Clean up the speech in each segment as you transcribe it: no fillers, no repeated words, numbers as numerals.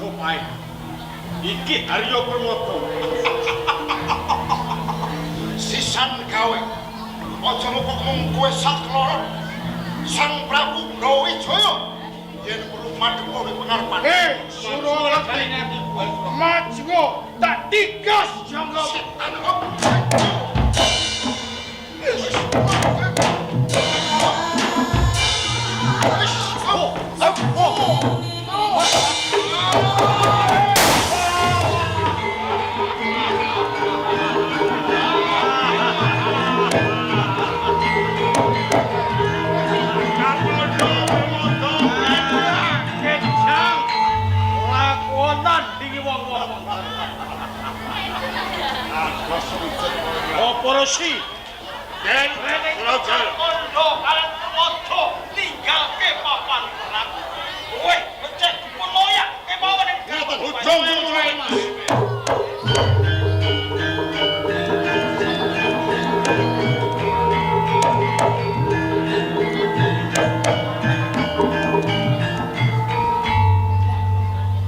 Majapahit. Iki Haryo Permata. Sisan gawe. Aja mung mung kowe sakloron. Sang Prabu Brawijaya yen perlu madhep ing pengarepan. Suralaki maju tak tikas jangka setan kok. Apa resi? Yen Raja Kondo kalian Permata ninggalke papan perang. Kowe becik dipun loyak kemawon ing Ujung mulai Mas.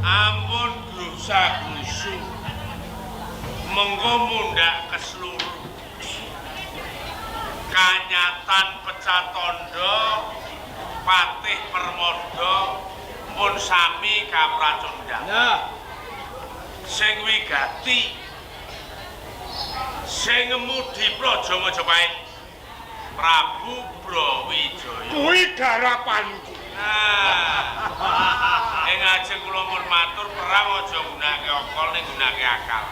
Ampun grusa-grusu. Mengko mundhak keseluruh. Kanyatan pecah tondo Patih Permada pun sami kapracondang. Nah, Sing wigati sing ngemudi Praja Majapahit Prabu Brawijaya. Kuwi garapanku. Nah, ing ajeng kula mun matur perang aja nggunakake akal ning nggunakake akal.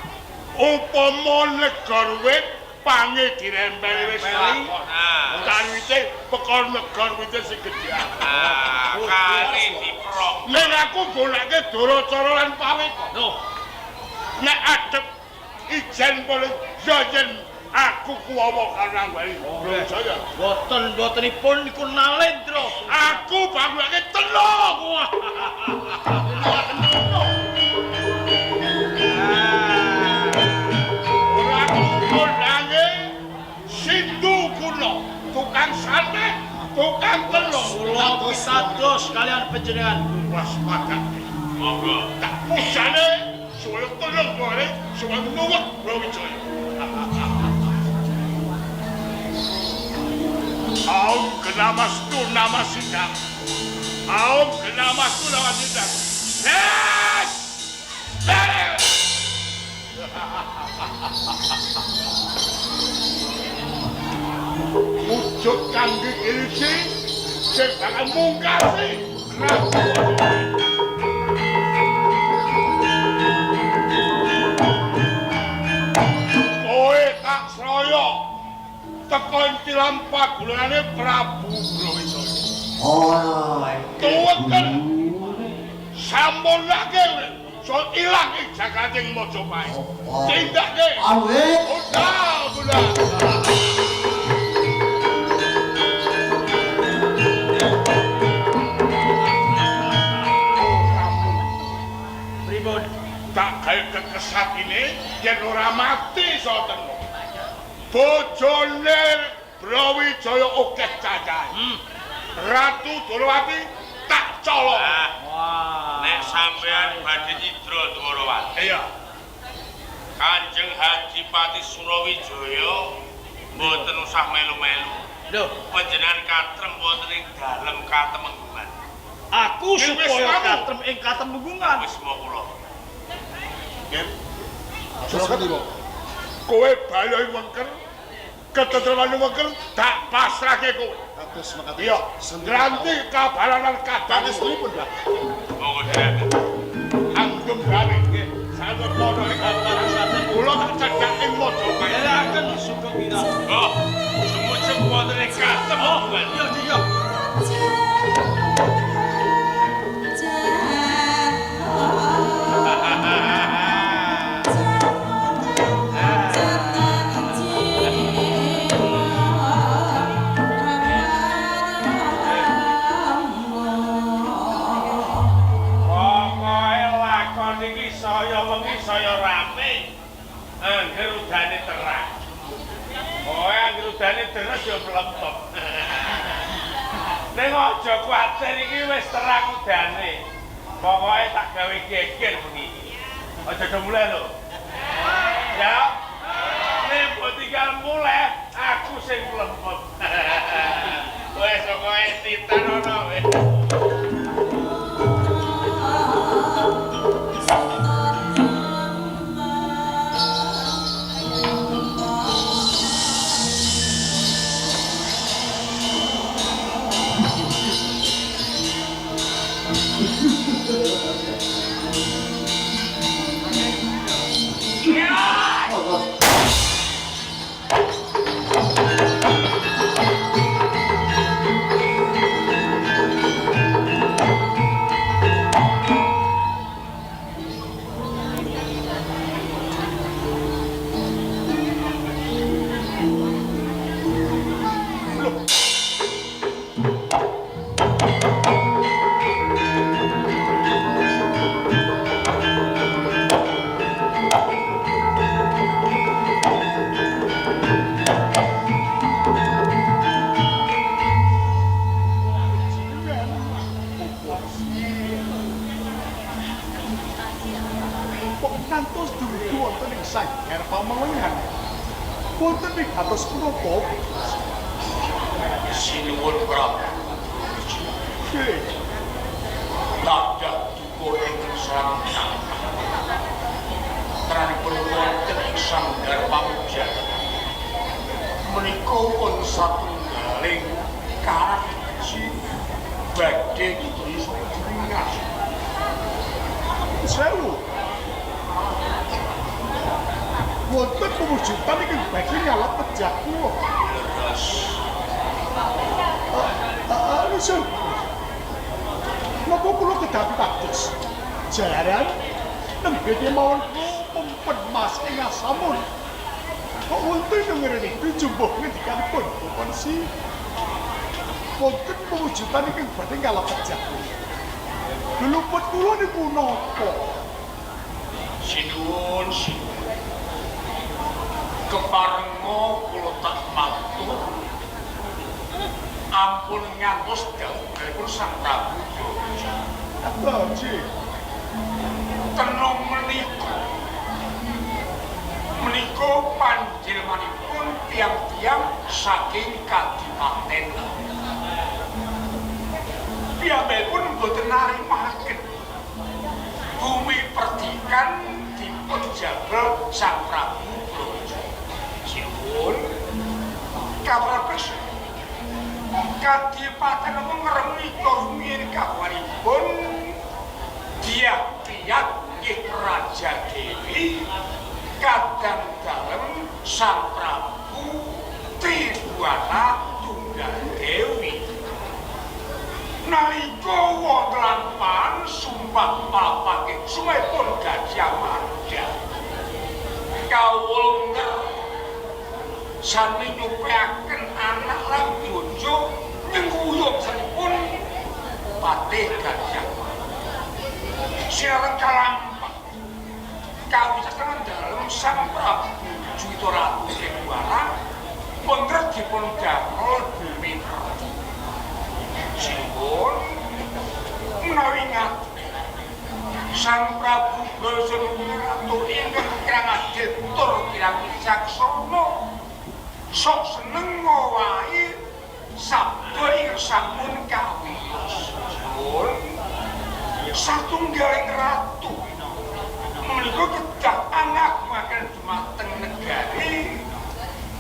Upama negara wit pange dirempeli wis lakon. Nah, Kawite perkara negara wit sing gedhe. nah, kali diprok. Ning aku goleke Duracara lan Paweka. loh, Nek adep ijen boleh yen aku kuwawa karo Ranggwari Brawijaya. boten-botenipun niku Nalendra. Aku bangunake telung. Wah, Ora kondange Sindu kuno, tukang santet, tukang telung. kula pitados kalian panjenengan. Waspadake. Monggo. Tak pujane suwe telung wae, suwe nuwek Brawijaya. Aum kenamastu nama sidang. Aum kenamastu nama sidang. Yes! Yes! Wujud kangge irisi sing bakal mungkasi Prabu. Kowe tak sraya teko tilam pagulane Prabu Brawijaya. Oh, Tuweken sampurnake so ilang ing jagating Majapahit. Tindake. Awit. Undang, undang. Pripun? Tak gawe kekesat ini yen ora mati sotenmu. Bojone Brawijaya akeh cacahe. Ratu Durwati tak colong. Ah, Wah. nek sampean badhe nyidra Dwarawati. Iya. Kanjeng Hadipati Surawijaya mboten usah melu-melu. Lho, Panjenengan katrem wonten ing dalem katemenggungan. aku Yen wis supaya kamu. katrem ing katemenggungan. Wisma kula. Nggih. Kowe bali wengker, ketentraman wengker tak pasrahke kowe. Kados mekaten. Iya, ngranti kabaranan kadang Pangestunipun, Pak. Monggo dherekaken. Anggem gawe nggih. Sanget padha ing kula tak cedhak ing Majapahit. Dherekaken sugeng wira. Oh, sumujeng wonten ing katemenggungan. Iya, iya. Pokoke lakon iki saya wengi saya rame. Angger udane terang. Pokoke angger udane deres ya mlempem. Ning aja kuwatir iki wis terang udane. Pokoke tak gawe geger bengi iki. Aja do mulai lho. Ya. Nek mbok tinggal mulai, aku sing mlempem. Wes pokoke titan ono wis. Kok ngantos dumugi wonten ing sanggar pamelengan. Wonten ing atos punapa? Sinuwun Prabu. Nggih. Dadah duka ingkang sareng. Teranipun wonten ing sanggar pamujan. Menika pun satunggaling kaji badhe ditulis beringas. Sewu. Wonten pewujudan ingkang badhe ngalap pejah kula. Leres. Anu napa kula kedah pitados? Jaran nembe kemawon kula pempen mas ing asamun. Kok wonten ngrene jumbuh ngendikanipun Bapak Resi? Wonten pewujudan ingkang badhe ngalap pejah kula. Leluput kula niku napa? Sinuwun sinuwun. Keparenga kula tak matur ampun ngantos dawuhipun Sang Prabu Brawijaya. Apa nggih? Tenung menika menika panjenenganipun tiyang-tiyang saking kadipaten. Piyambakipun mboten narimaken bumi perdikan dipun jabel Sang Prabu Brawijaya. Sinuwun kaprabes kadipaten ngremika rumiyin kawanipun diyak-diyak nggih Raja Dewi kadang dalem Sang Prabu Tribhuwana Tunggadewi. Nalika wonten lampahan sumpah palapake sumepun Gajah Mada kawula nger sami nyupeaken anak lan bojo nyengkuyung sanipun Patih Gajah Mada. Sinareng kalampah kawicaksana dalem Sang Prabu Juwita Ratu Tribhuwana wonten dipun damel bumi pertiwi. Sinuwun menawi ngaten Sang Prabu Brawijaya Ratu ingkang kirang adil tur kirang wicaksana sok seneng ngowahi sabda ingkang sampun kawiyos. Sinuwun satunggaling ratu menika kedah angagungaken dumateng negari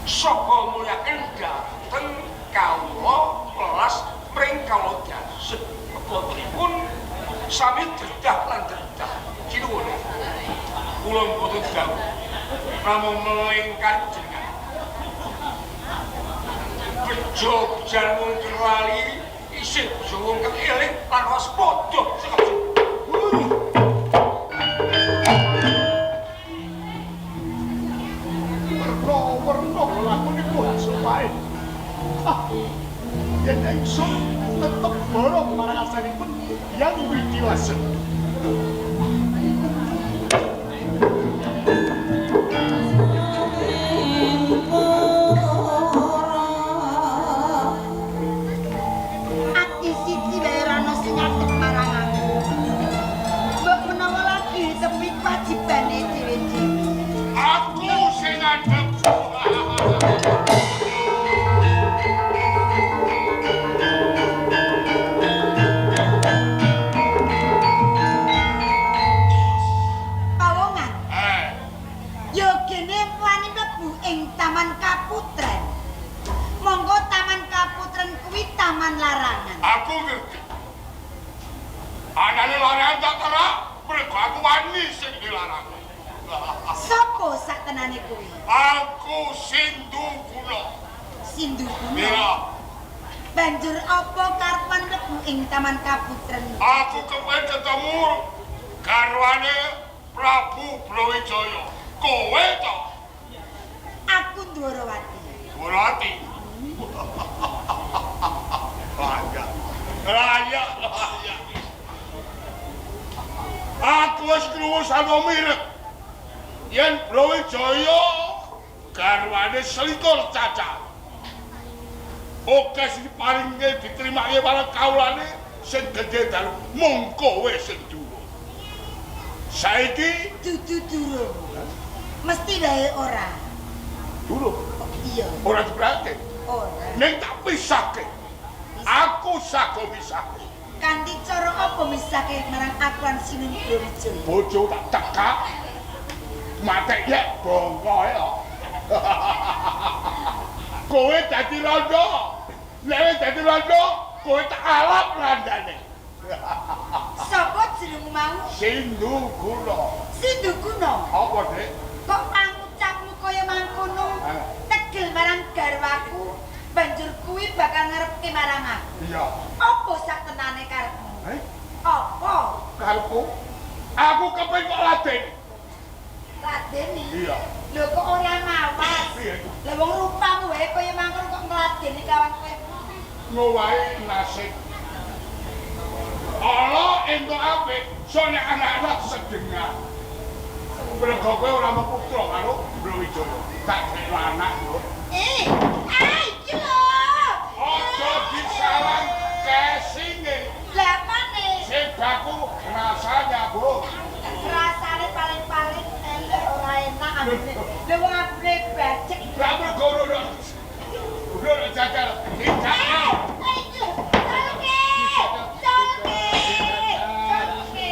saha mulyaken dhateng kawula welas mring kawula dasep wontenipun sami dedah lan dedah. Sinuwun kula mboten dawuh namung melingkar jenengan. Bejo bejan wong lali isih bejo wong kang eling lan waspada sing werna-werna lelakon niku hasopae. Ah, yen ingsun tetep borong marang asanipun Hyang Widiwasa. Ati siji wae ora ana sing ngadeg marang aku. Taman Larangan. Aku ngerti. Anane larangan tak terak, mergo aku wani sing dilarang. Sopo sak tenane kuwi? Aku Sindu Guna. Sindu Guna. Iya. Banjur apa karepan mlebu ing Taman Kaputren? Aku kepen ketemu garwane Prabu Brawijaya. Kowe to? Aku Ndorowati. Ndorowati. Layak. Layak, layak. Aku wis krungu saka mirek. Yen Brawijaya garwane 21 cacah. Oke sing diparingke diterimake para kawulane sing gedhe dalu mung kowe sing dhuwur. Saiki dudu durung. Mesti wae ora. Durung. Iya. Ora diperhati. Ora. Ning tak pisahke. Aku sago misahke. Kanthi cara apa misahke marang aku lan Sinun Brawijaya? Bojo tak tekak. Matek yek bongkoe kok. Kowe dadi rondo. Nek dadi rondo, kowe tak alap randane. Sapa jenengmu mau? Sindu Guna. Sindu Guna. Apa, Dik? Kok pangucapmu kaya mangkono? Tegel marang garwaku, banjur kuwi bakal ngarepke marang aku. Iya. Apa sak tenane karepmu? Eh? Apa? Karepku? Aku kepengin kok ladeni. Ladeni? Iya. Lho kok ora mawas? Piye? Lah wong rupamu wae kaya mangkono kok ngladeni kawan kowe. Ngowahi nasib. Ala entuk apik, sone anak-anak sedengan. Mergo kowe ora meputra karo Brawijaya. Tak kira anak lho. Eh, ah iki lho. Aja disalang kesinge. Lah apane? Sing baku rasanya, Bu. Rasane paling-paling elek ora enak ambune. Lha wong ambune bajek. Lah mergo ora. Ora jagal. Dijajal. Iki lho. Tolongke. Tolongke. Tolongke.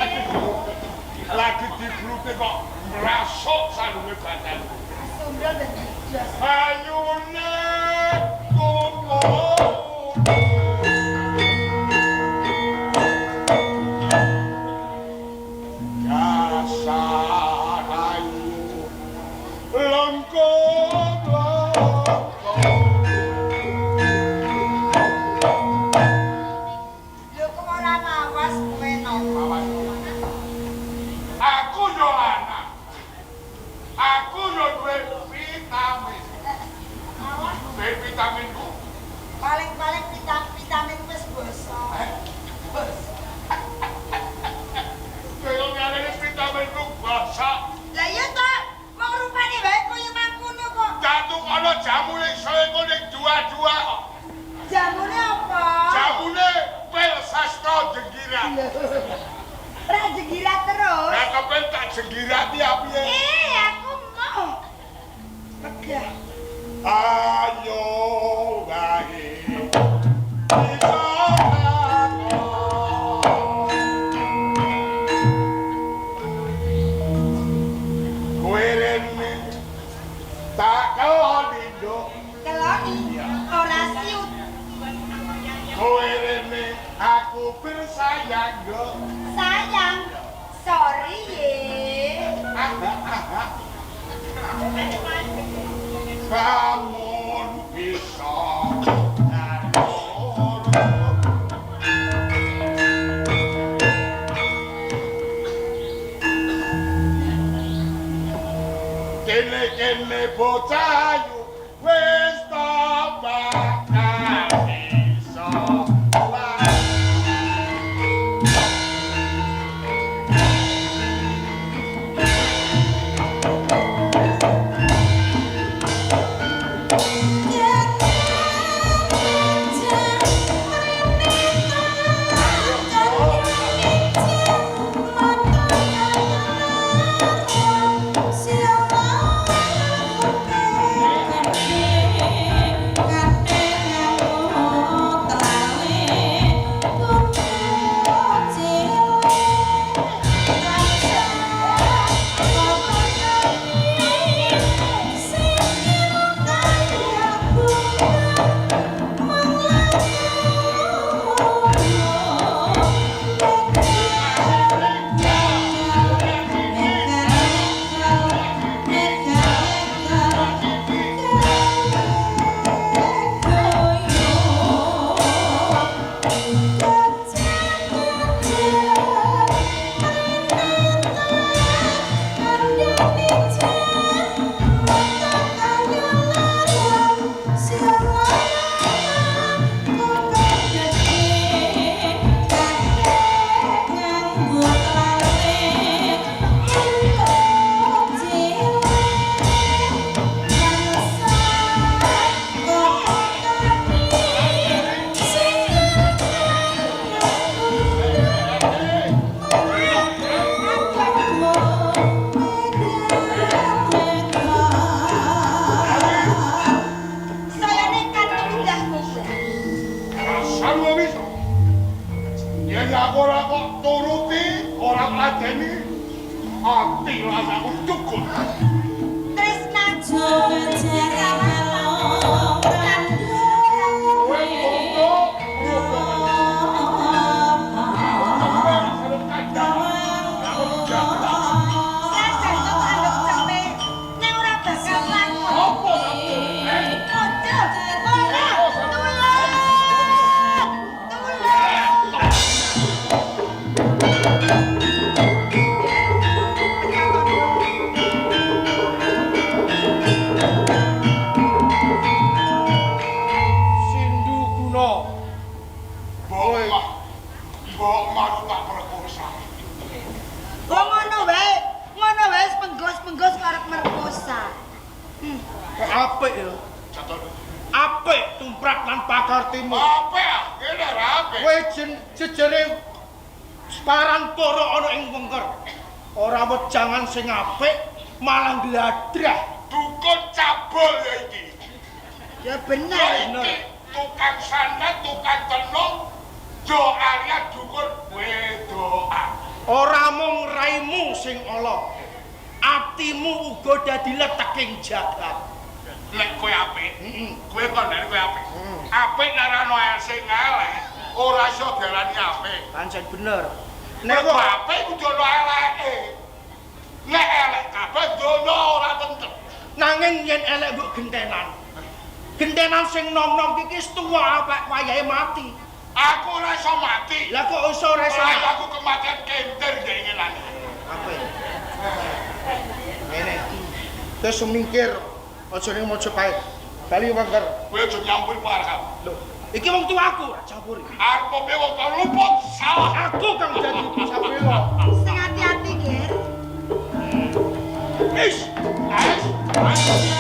Lagi dibrute kok ngrasuk sarunge badan. Sumbrol ben jos. Ayune kulo. Jasarayu lengkong lengkong. Lho kok ora mawas kowe no? Aku yo lanang. Aku yo duwe vitamin. Duwe vitaminku. Paling-paling vitamin wis bosok. Bosok. Kowe ngarani vitaminku bosok. Lah iya to, wong rupane wae kaya mangkono kok. Datuk ana jamune selengko ning dua-dua kok. Jamune apa? Jamune pil sastra jenggirat. Ra jenggirat terus. Lah kepen tak jenggirati apiye? Eh, aku mau. Megah. Ayo wae. Bisa takon. Kowe rene tak keloni nduk. Keloni. Ora siut. Kowe rene aku bersayang nduk. Sayang. Sorry ye. Kamun bisa ngatur. Kene-kene bocah ayu wis ta bakal bisa. Yeah. Sarwa wisa. Yen aku ora kok turuti, ora ngladeni, ati rasaku cukup. Tresna Kowe monggo Senajan to anggep cepe, ning ora bakal lakon. Apa sampe? Aja, ora, tulung. Tulung. Sindu Guna. Mbok maru tak perkosa. Wong ngono wae, ngono wae wis penggos-penggos arep merkosa. Apik ya. Apik tumprak lan pakartimu. Apik ah, kene ora apik. Kowe jejere parantara ana ing wengker. Ora wejangan sing apik malah gladrah. Dukun cabul ya iki. Ya bener. Ya iki tukang santet, tukang tenung, yo alias dukun wedokan. Ora mung raimu sing ala. Atimu uga dadi leteking jagat. Lek kowe apik, kowe kandhane kowe apik. Apik nek ora ana sing elek, ora iso diarani apik. Pancen bener. Nek Nek apik kudu ana eleke. Nek elek kabeh dono ora tentrem. Nanging yen elek mbok gentenan. Gentenan sing nom-nom iki wis tuwa apik wayahe mati. Aku ora iso mati. Lah kok iso ora iso? Ora aku kematian kenter keinginane. Apa ya? Ngene. Terus sumingkir aja ning Majapahit. Bali wengker. Kowe aja nyampuri parah. Lho, iki wong tuaku ora campuri. Arep piye wong tau luput salah. Aku kang dadi Sabela. Sing ati-ati, Ger. Is, Es, tanpa raja sih.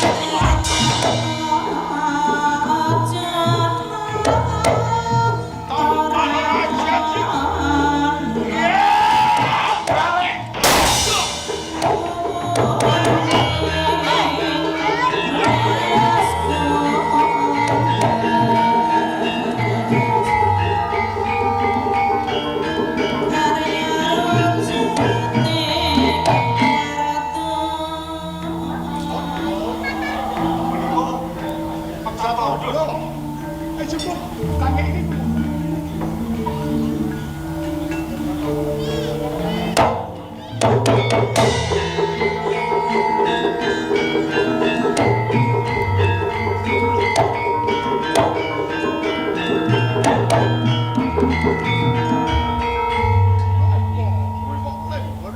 Kowe kok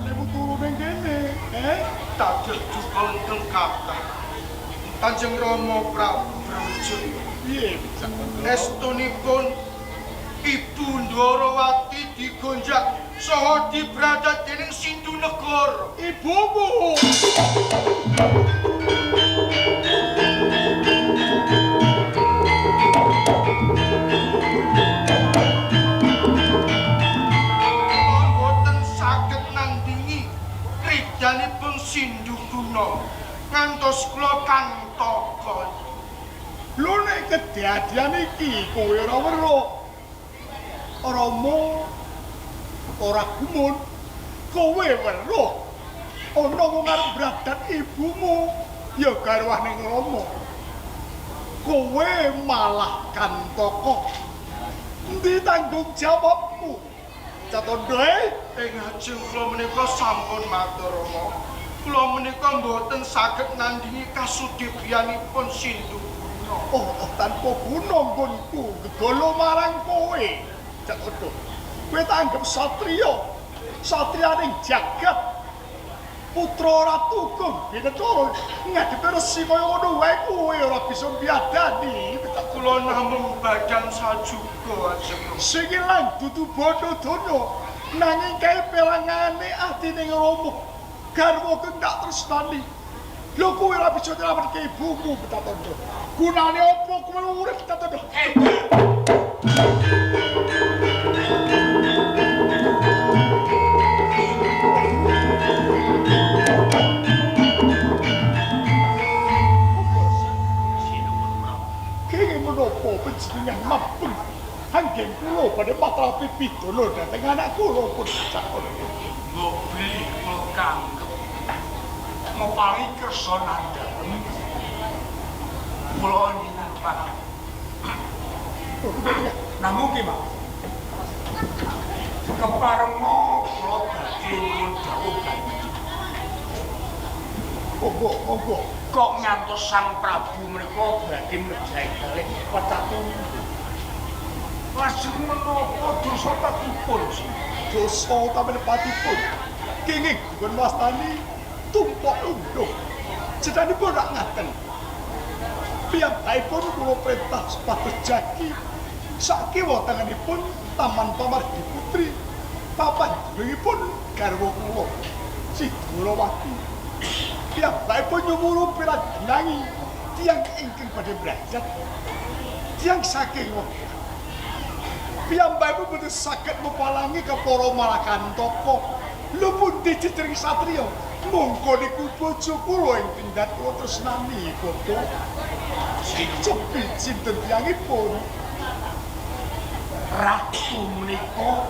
lemu turu ning kene, eh? Dados duka ingkang kathah. Kanjeng Rama Prabu Brawijaya. Piye bisa? Estunipun Ibu Ndorowati digonjak saha dibradat dening Sindu Negara. Ibumu. Kula boten saged nandingi kridanipun Sindu Guna ngantos kula kantaka. Lho nek kedadian iki kowe ora weruh. Rama ora gumun, kowe weruh. Ana wong arep bradat ibumu, ya garwane Rama. Kowe malah kantaka. Endi tanggung jawabmu? Catondo ing ajeng kula menika sampun matur Rama. Kula menika mboten saged nandingi kasudibyanipun Sindu Guna. Oh, tanpa guna nggonku gegolo marang kowe. Catondo. Kowe tak anggap satriya. Satriyaning jagat. Putra Ratu Gong Binetara ngadepi resi kaya ngono wae kowe ora bisa mbiadani. Kula namung badan sajuga ajeng. Sing ilang dudu bondo donya nanging kae pelangane atine Rama. Garwa kang tak tresnani. Lho kowe ora bisa nyelametke ibumu Betatondo. Gunane opo kowe urip Betatondo? Kenging menapa panjenengan mabeng Anggen kula badhe matrapi pidana dhateng anak kula pun Cak Odho. Mbok bilih kula kanggep ngopahi kersa nandalem kula nyuwun pangapunten. Namung ki, Pak. Keparenga kula badhe nyuwun dawuh kanjeng. Monggo, monggo. Kok ngantos Sang Prabu menika badhe mejahi kalih petatu. Lajeng menapa dosa tatipun? Dosa utaminipun kenging dipun wastani tumpok unduh. Cedanipun rak ngaten. Piyambakipun kula perintah supados jagi sakiwa tengenipun Taman Pamardi Putri papanjenengipun garwa kula Sidrawati. Piyambakipun nyumurup pirandenangi tiyang ingkang badhe mrajat tiyang saking wekdal. Piyambakipun boten saged mepalangi kepara Malakantaka. Lho pundi jejering satriya? Mongko niku bojo kula ing pindhat kula tresnani bapak. Cepi sinten tiyangipun? Ratu menika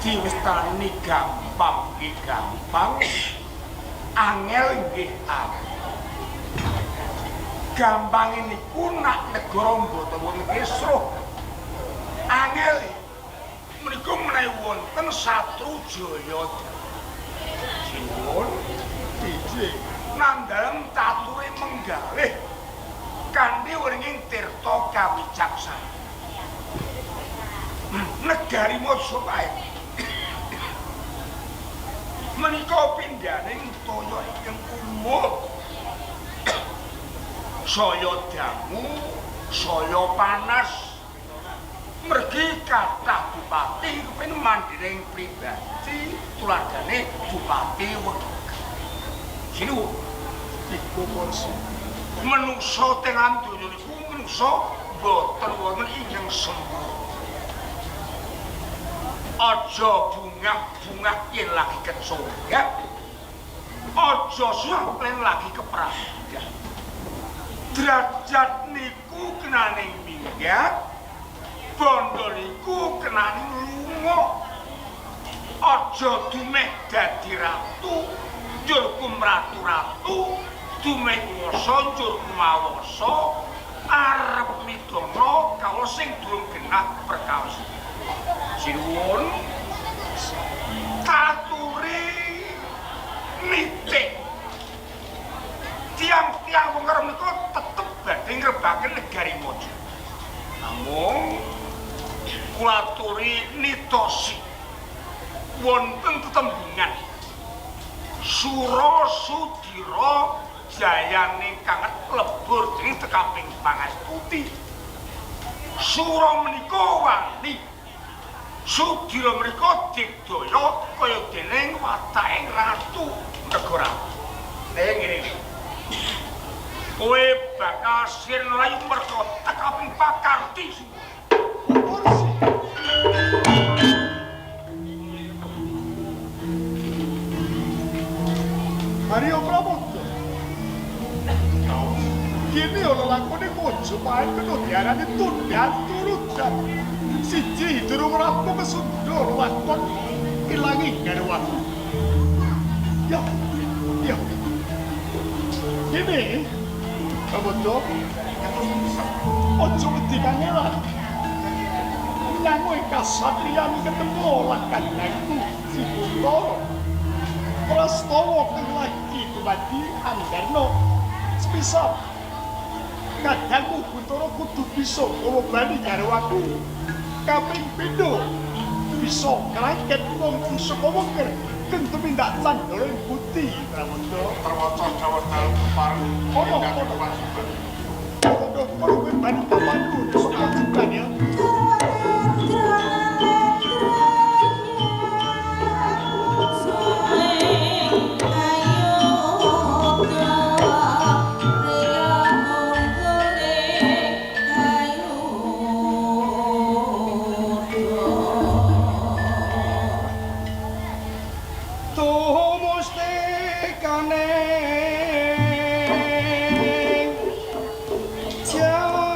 diwestani gampang nggih gampang, angel nggih angel. Gampange niku nak negara mboten wonten kisruh. Angel menika menawi wonten Satru Jaya. Sinuwun Inggih. Nandalem tature menggalih kanthi wringing tirta kawicaksanan. Negari Majapahit menika pindhaning toya ingkang umum. Saya dangu, saya panas. Mergi kathah bupati kepengin mandhiring pribadi tuladhane Bupati Wekdal. Sinuwun. Iku porsi. Menungsa teng donya niku menungsa boten wonten ingkang sempurna. Aja bungah-bungah yen lagi kecoyak. Aja suah yen lagi keprabdan. Derajat niku kenaning minggat, bondo niku kenaning lunga. Aja dumeh dadi ratu, njur kumratu-ratu, dumeh kuwasa njur kumawasa, arep midana kawula sing durung genah perkawis. Sinuwun taturi nitik tiang-tiang wong menika tetep badhe ngrebaken negari Maja. Namung kula aturi nitosi wonten tetembungan Sura Sudira jayane kanget lebur dening tekaping pangastuti. Sura menika wani, Sudira menika digdaya kaya dening wataking ratu negara. Ngene iki. Kowe bakal sirna layu merga tekaping pakarti. Porsi. Arya Pramoda. Kini ana lakone Majapahit kena diarani tundhan turudan. Siji durung rampung kesundha lakon ilangi garwaku. Ya, ya. Kini Pramoda aja wedi kangelan. Nyangu kasatriyan ketemu lan kandhangku si Buntara. Prastawa kang lagi dumadi Andarna. Sepisan kadangku Buntara kudu bisa ngobani garwaku. Kaping pindho bisa ngrangket wong saka wengker kang tumindak candala ing putih Pramoda. Prawaca dawuh dalu kepareng Ono tindak ono kewajiban. Ono kono kowe bani papanku kewajiban ya. Tumustikane jalmu.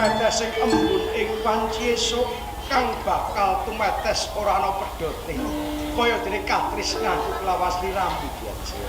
Tumetes sing embun ing panci esuk kang bakal tumetes ora ana pedhote. Kaya dene katresnanku kelawan sliramu Ki Ajeng.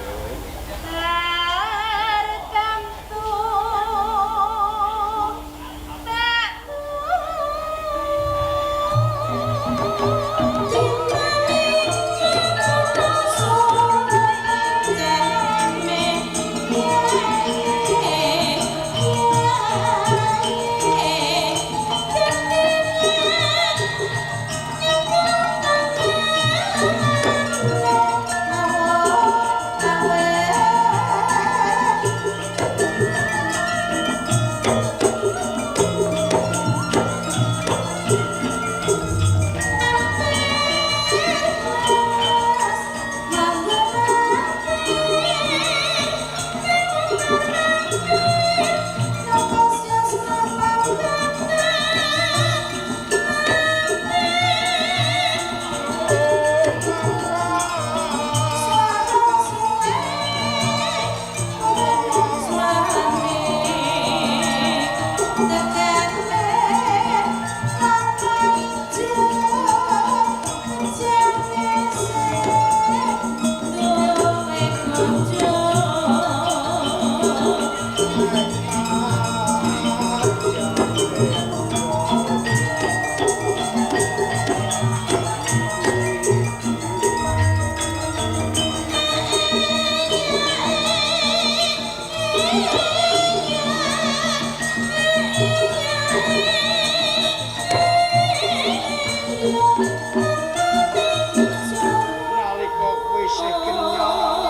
Nalika kowe isih kenyang,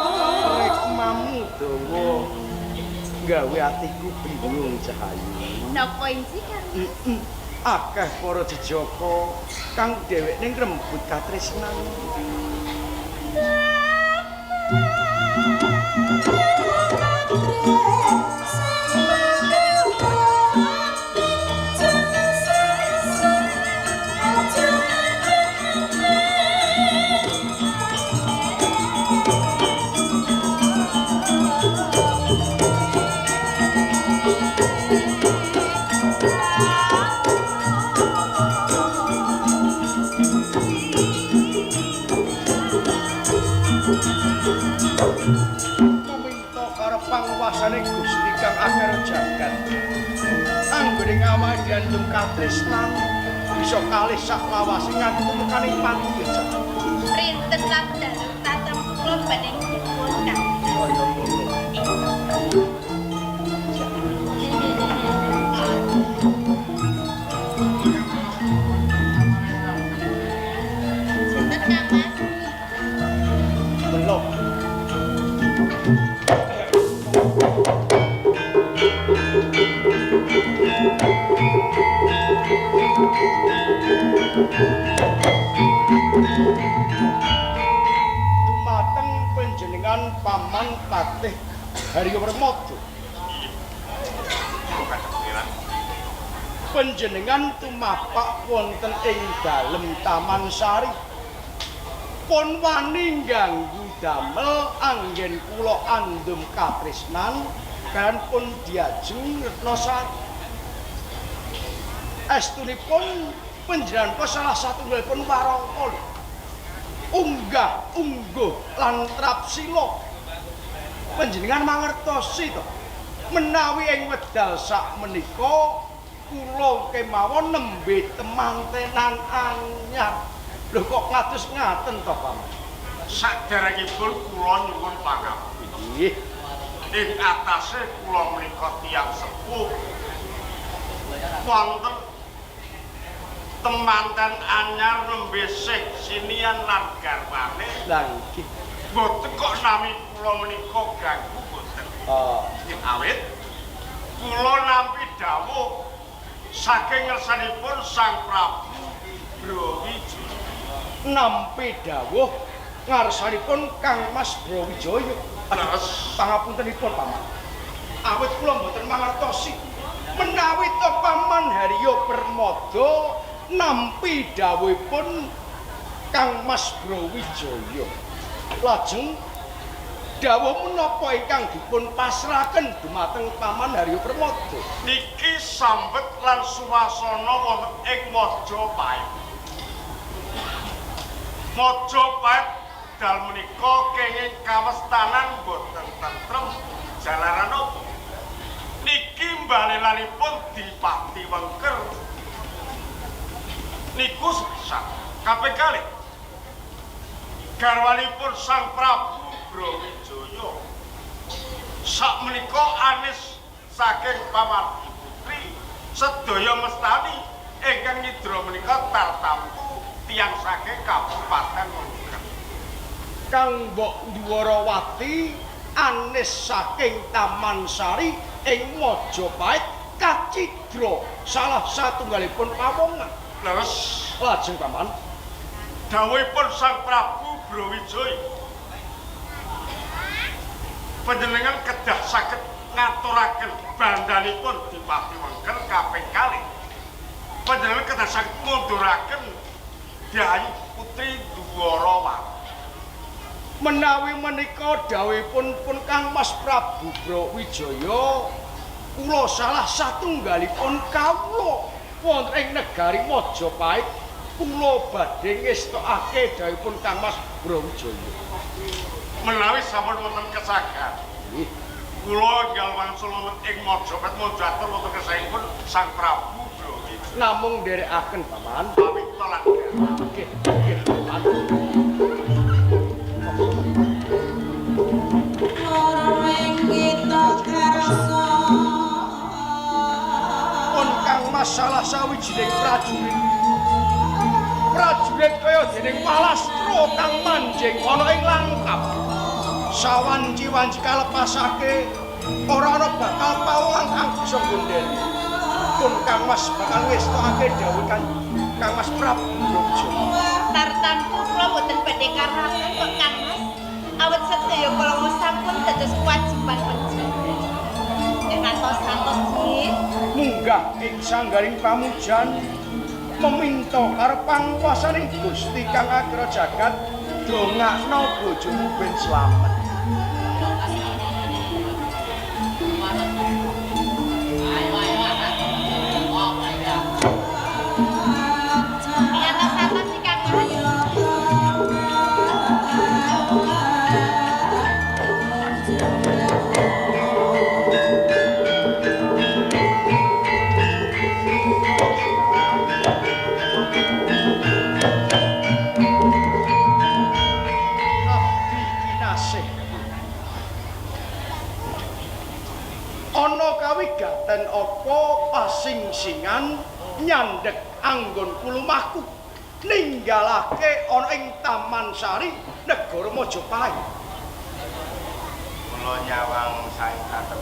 rekmamu dawa gawe atiku bingung Cahayu. Napa inci Kang? Akeh para jejaka kang dheweke ngrembut katresnan. Minta karo panguwasane Gusti kang akeh jagat. Anggone ngawake diandung katresnan bisa kalih saklawase nganti tumekaning pati ya Cak. Rinten lan dalu tatem kula badhe nyuwun Kang. Kaya ngono. Sinten Kang Mas? Belok. Dumateng panjenengan Paman Patih Haryo Permada. Panjenengan tumapak wonten ing dalem Taman Sari. Pun wani ngganggu damel anggen kula andum katresnan kan pun diajeng Retnasari. Estunipun panjenengan salah satunggalipun warangka unggah ungguh lan trapsila. Panjenengan mangertosi to menawi ing wedal sak menika kula kemawon nembe temantenan anyar. Lho kok ngados ngaten to, Paman? Saderengipun kula nyuwun pangapunten. Nggih. Ing atase kula menika tiyang sepuh. Wonten temanten anyar nembe sih sinian lan garwane. Lah nggih. Mboten kok nami kula menika ganggu mboten. Oh. Nggih awit kula nampi dawuh saking ngersanipun Sang Prabu Brawijaya. Nampi dawuh ngarsanipun Kang Mas Brawijaya. Leres. Pangapuntenipun Paman. Awit kula mboten mangertosi menawi to Paman Haryo Permada nampi dawuhipun Kang Mas Brawijaya. Lajeng Dawuh menapa ingkang dipun pasrahaken dumateng Paman Haryo Permada? Niki sambet lan suwasana wonten ing Majapahit. Majapahit dal menika kenging kawestanan boten tentrem jalaran apa? Niki mbalelanipun Dipati Wengker. Niku sepisan kaping kalih. Garwanipun Sang Prabu Brawijaya sakmenika anis saking pamargi putri sedaya mestani ingkang nyidra menika tartamtu tiyang saking Kabupaten Wengker. Kang Mbok Dwarawati anis saking Taman Sari ing Majapahit kacidra salah satunggalipun pawongan. Leres. Lajeng Paman, dawuhipun Sang Prabu Brawijaya panjenengan kedah saged ngaturaken bandhanipun Dipati Wengker kaping kalih. Panjenengan kedah saged ngunduraken Dayu Putri Dwarawati. Menawi menika dawuhipun pun Kang Mas Prabu Brawijaya, kula salah satunggalipun kawula wonten ing negari Majapahit, kula badhe ngestokake dawuhipun Kang Mas Brawijaya. Menawi sampun wonten kesagan, nggih, kula enggal wangsul wonten ing Majapahit munjatur wonten kesaipun Sang Prabu Brawijaya. Namung nderekaken Paman. Pamit lan nggih, nggih Paman. Pun Kang Mas salah sawijining prajurit. Prajurit kaya dening Walastra kang manjing ana ing langkap. Sawanci-wanci kalepasake ora ana bakal pawongan kang bisa nggondheli. Pun Kang Mas bakal ngestokake dawuh Kang Mas Prabu Brawijaya. Tartamtu kula boten badhe karaken kok Kang Mas. Awit sedaya kala sampun dados kewajiban panjenengan. Nek ngantos-antos nggih. Munggah ing sanggaring pamujan meminta karo panguwasaning Gusti kang agra jagat dongakno bojomu ben slamet. Ngantos-antos sih Kang Mas. Abdi kinasih. Ana kawigaten apa pasingsingan nyandhek anggonku lumaku ninggalake ana ing Taman Sari negara Majapahit. Kula nyawang saeng katep.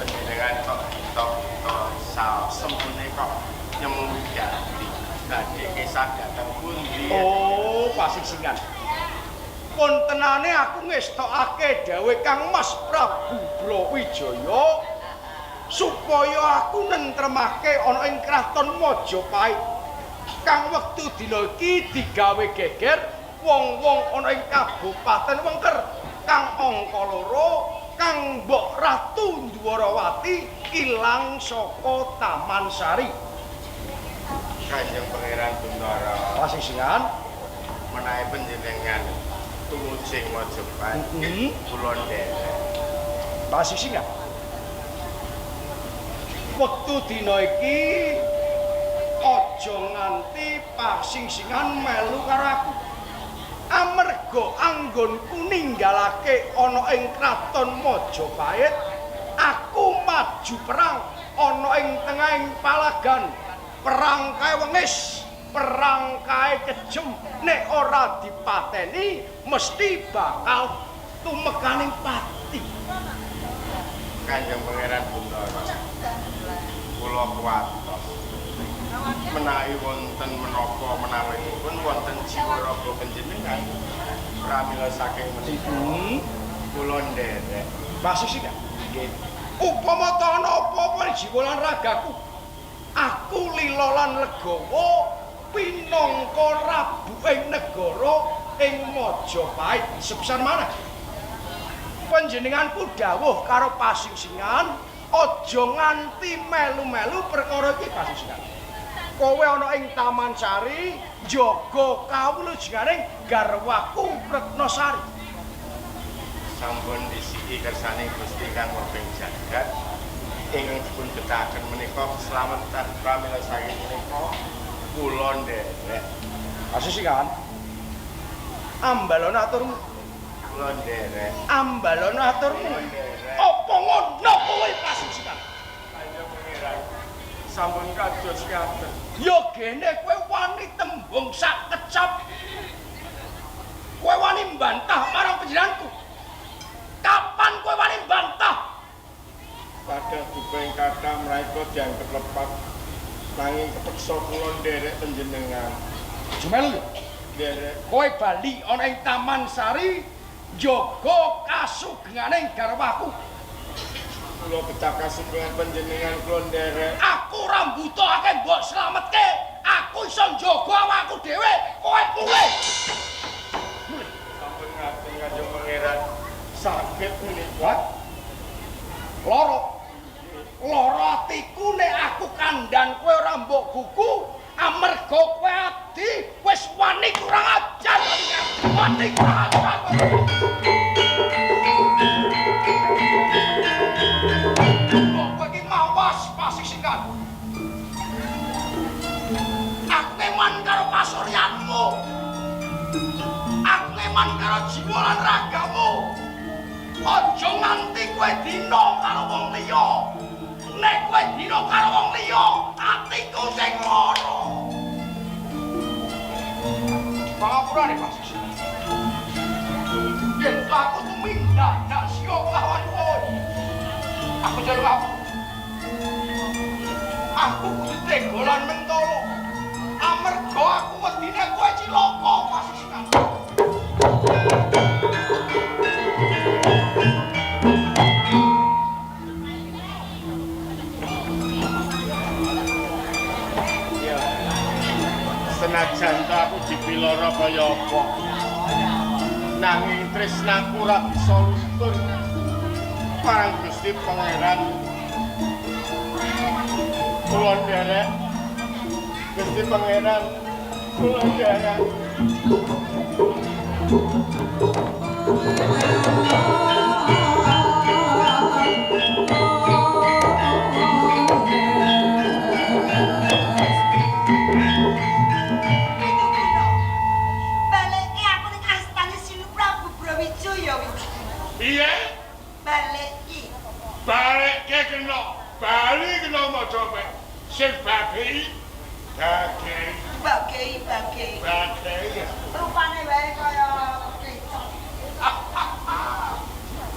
Panjenengan kok kita-kita sempune kok nyemu wigati. Badhe kesah dhateng pundi? Oh, pasingsingan. Pun tenane aku ngestokake dawuh Kang Mas Prabu Brawijaya supaya aku nentremake ana ing kraton Majapahit. Kang wektu dina iki digawe geger wong-wong ana ing Kabupaten Wengker kang angka loro kang Mbok Ratu Dwarawati ilang saka Taman Sari. Kanjeng Pangeran Bentara. Pasingsingan menawi panjenengan tumuju Majapahit, kula nderek. Pasingsingan. Wektu dina iki aja nganti pasingsingan melu karo aku. Amarga anggonku ninggalake ana ing kraton Majapahit, aku maju perang ana ing tengahing palagan. Perang kae wengis, perang kae kejem, nek ora dipateni mesti bakal tumekaning pati. Kanjeng Pangeran Bentara, kula kuwatos menawi wonten menapa menawipun wonten jiwa raga panjenengan pramila saking menika kula nderek. Pasingsingan. Nggih. Upama ta ana apa-apa jiwa lan ragaku, aku lila lan legawa pinangka rabu ing negara ing Majapahit sepisan maneh. Panjenenganku dawuh karo pasingsingan aja nganti melu-melu perkara iki pasingsingan. Kowe ana ing Taman Sari njaga kawulujenganing garwaku Retnasari. Sampun disiki kersane Gusti kang wonten jagat ingkang dipun betahaken menika keslametan pramila saking menika kula nderek. Pasingsingan. Ambalana aturmu. Kula nderek. Ambalana aturmu. Apa ngono kowe pasingsingan? Ayo Pangeran. Sampun kados ngaten. Ya gene kowe wani tembung sak kecap. Kowe wani mbantah marang panjenenganku. Kapan kowe wani mbantah? Padha duka ing kathah mraika dianggep lepat. Nanging kepeksa kula nderek panjenengan. Jumel nderek. Kowe bali ana ing Taman Sari njaga kasugenganing garwaku. Kula betah kasugengan panjenengan kula nderek. Aku ora mbutuhake mbok slametke. Aku iso njaga awakku dhewe. Kowe mulih. Mulih. Sampun ngaten Kanjeng Pangeran. Saged menika. Loro. Loro atiku nek aku kandhan kowe ora mbok gugu amarga kowe adi wis wani kurang ajar. Wani kurang ajar. Kowe iki mawas pasingsingan. Aku ngeman karo pasuryanmu. Aku ngeman karo jiwa lan ragamu. Aja nganti kowe dina karo wong liya. Nek kowe dina karo wong liya, atiku sing lara. Pangapurane pasingsingan. Yen aku tumindak ndak siya lawan kowe. Aku njaluk aku. Aku kudu tega lan mentolo. Amarga aku wedine kowe cilaka pasingsingan. Ya. Senajan ta aku dipiloro kaya apa. Nanging tresnaku ora bisa luntur marang Gusti Pangeran. Kula nderek Gusti Pangeran, kula nderek. Baleke aku ning astane Sinu Prabu Brawijaya wis. Piye? Baleki. Balekke kena, bali kena Majapahit. Sing bagei, bagei, Bagei, bagei. bagei. Rupane wae kaya bekecot.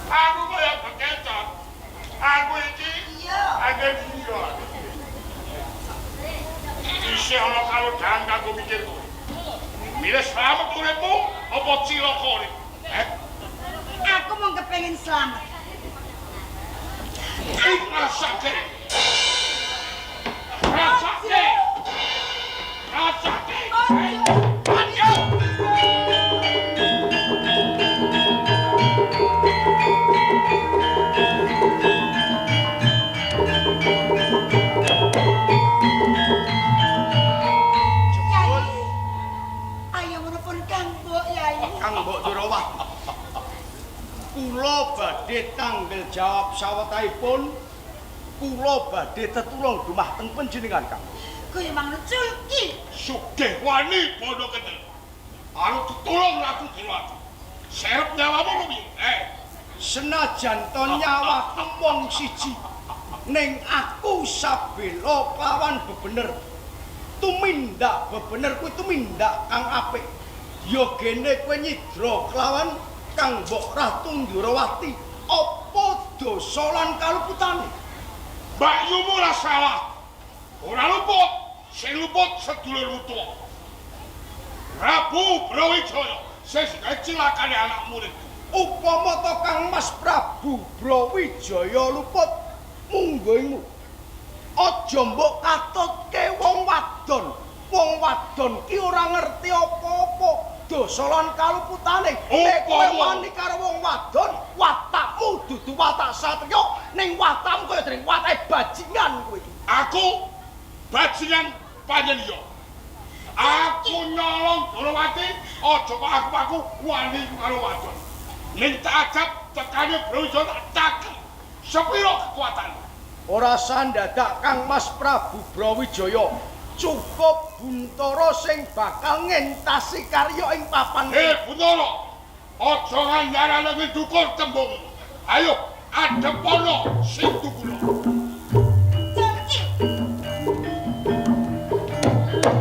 Aku kaya bekecot. Aku iki Iya. anggen iya. Isih ana kalodhan kanggo mikir kowe. Milih slamet uripmu apa cilaka urip? Eh? Aku mung kepengin slamet. Rasake. Rasake. Rasake. Ayo. Yai. Ayo ngono pun Kang Mbok Yai. Kang Mbok Durawati. Kula badhe tanggel jawab sawetahipun kula badhe tetulung dumateng panjenengan Kang. Kowe mang culki. Sugih wani bondo kendel. Arep ditulung Ratu Durwati. Serep nyawamu piye? Eh, Senajan to nyawaku mung siji, ning aku sabela kelawan bebener. Tumindak bebener kuwi tumindak kang apik. Ya gene kowe nyidra kelawan Kang Mbok Ratu Ndrawati. Apa dosa lan kaluputane? Mbakyumu ora salah. Ora luput, sing luput sedulurmu tuwa. Prabu Brawijaya sing gawe cilakane anak muridku. Upama to Kang Mas Prabu Brawijaya luput mungguhmu. Aja mbok katutke wong wadon. Wong wadon ki ora ngerti apa-apa. Dosa lan kaluputane. Nek kowe wani karo wong wadon, watakmu dudu watak satriya, ning watakmu kaya dening watake bajingan kowe iki. Aku bajingan pancen iya. Aku nyolong Dorowati, aja kok aku wani karo wadon. Ning tak ajab tekane Brawijaya tak cakel. Sepiro kekuatanmu? Ora sandadak Kang Mas Prabu Brawijaya. Cukup Buntara sing bakal ngentasi karya ing papan. Buntara, aja ngandharane kuwi dukur tembung. Ayo adhepono sing tukuna.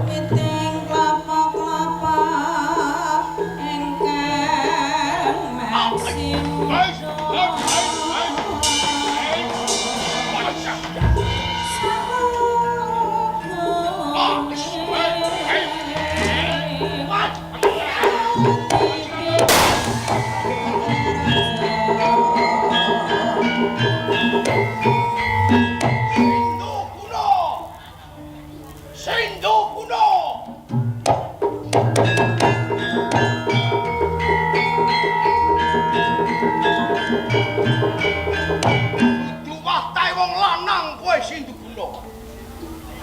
Witing klapa-klapa ingkang maksimal.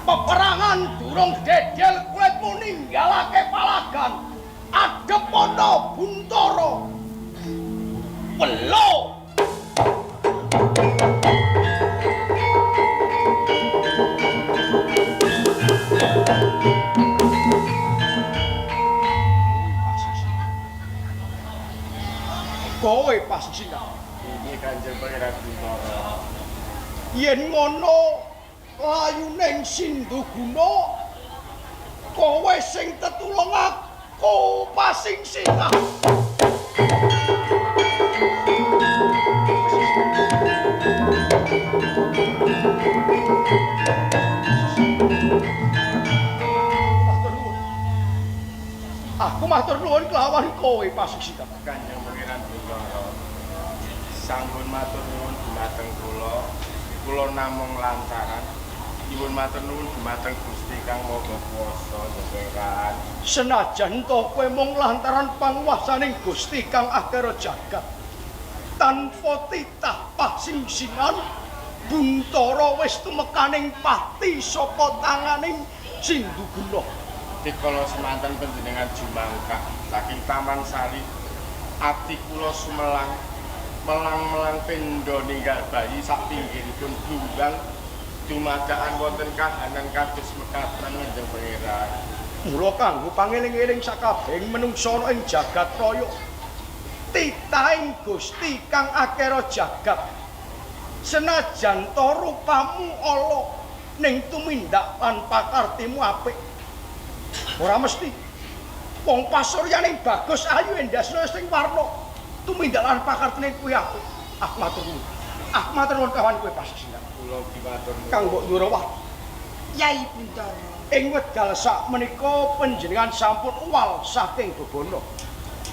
Peperangan durung dedel kulitmu ninggalake palagan. Adhepono Buntara. Welo. Kowe pasisina. Iki Kanjeng Pangeran Buntara. Yen ngono layuning Sinduguna, kowe sing tetulung aku pasingsinah. Matur nuwun. Aku matur nuwun kelawan kowe pasingsinah. Kanjeng Pangeran Buntara. Sampun matur nuwun dumateng kula. Kula namung lantaran nyuwun matur nuwun dumateng Gusti Kang Maha Kuwasa Pangeran. Senajan to kowe mung lantaran panguwasaning Gusti Kang Akara Jagat. Tanpa titah pasingsingan Buntara wis tumekaning pati saka tanganing Sinduguna. Dikala semanten panjenengan jumangkah saking Taman Sari, ati kula sumelang melang-melang pendha ninggal bayi sak pinggiripun blumbang dumadakan wonten kahanan kados mekaten Kanjeng Pangeran. Mula kanggo pangeling-eling sakabehing menungsa ana ing jagat raya, titahing Gusti Kang Akara Jagat. Senajan to rupamu ala ning tumindak lan pakartimu apik. Ora mesti wong pasuryaning bagus ayu endasna sing warna tumindak lan pakartine kuwi apik. Aku matur nuwun. Aku matur nuwun kawan kowe pasisinan. Kula ugi matur nuwun. Kang mbok Ndrawat. Yai Buntara. Ing wekdal sak menika panjenengan sampun uwal saking bebana.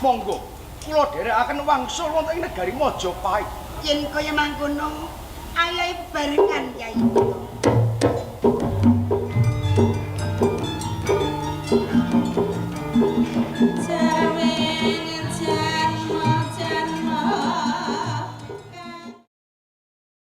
Monggo kula dherekaken wangsul wonten ing negari Majapahit. Yen kaya mangkono, ayahe bebarengan Yai Buntara.